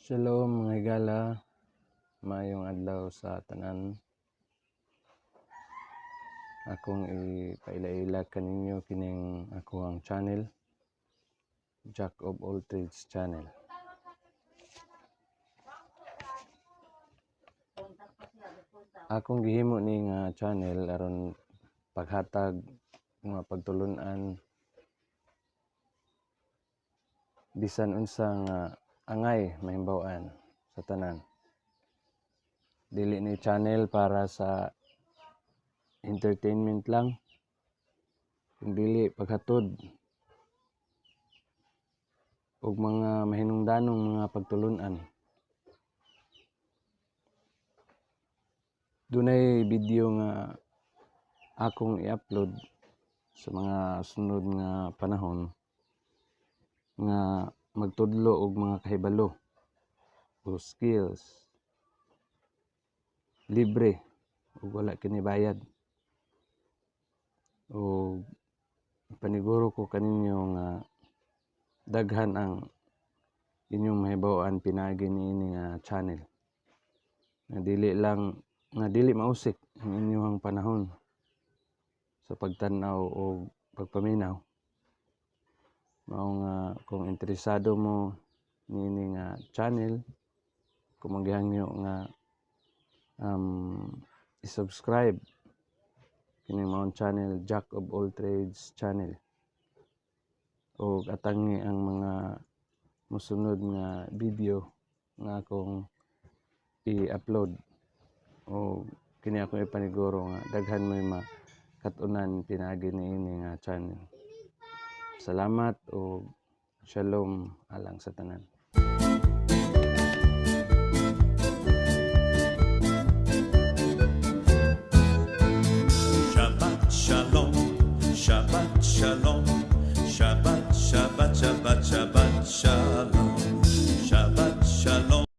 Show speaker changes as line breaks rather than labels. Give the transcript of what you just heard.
Shalom, mga higala, maayong adlaw sa tanan. Akong ipaila-ila kaninyo kining akoang channel, Jack of All Trades Channel. Akong gihimo ni nga channel aron paghatag mga pagtulun-an bisan unsa nga angay mahimbaw-an sa tanan. Dili ni channel para sa entertainment lang, kung dili paghatod og mga mahinungdanong mga pagtulun-an. Dunay video nga akong i-upload sa mga sunod nga panahon nga magtudlo og mga kahibalo o skills, libre ug wala kini bayad. Og paniguro ko kaninyo nga daghan ang inyong mahibaw-an pinaagi niini nga channel, nga dili lang nga dili mausik ang inyong panahon sa pagtan-aw og pagpaminaw. Mao nga kung interesado mo niini nga channel, kung magihangyo nga i-subscribe kining maong channel, Jack of All Trades Channel, og atangi ang mga mosunod nga video nga akong i-upload. Og kini akong ipaniguro nga daghan mo'y makat-unan pinaagi niini nga channel. Salamat og shalom alang sa tanan.